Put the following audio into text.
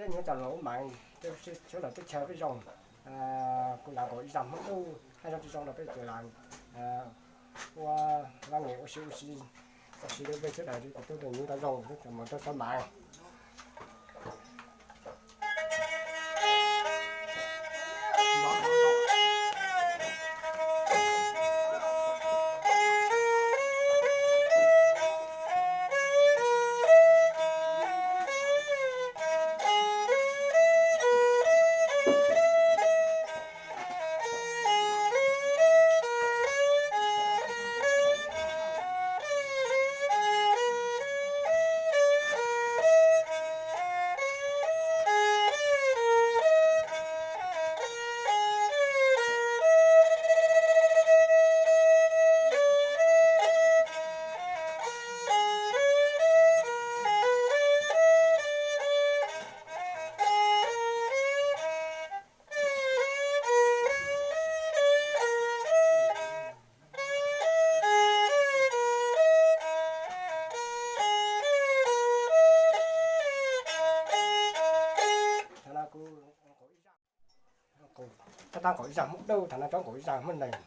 Peb nyob tau los ua Maiv, peb sawv daws teb chaws peb zoo, kuv lam nkaum ib zaj Hmoob Dub, haj zoo tsis zoo los peb tsuas lam ua vaj nge ua si ua si, ua si rau peb sawv daws tsis tau tub tau nyuj tau zoo, mus rau xav Maiv. Thaum no kuv tab tab nkaum ib zaj Hmoob Dub, thaum no rov nkaum ib zaj Hmoob Nees.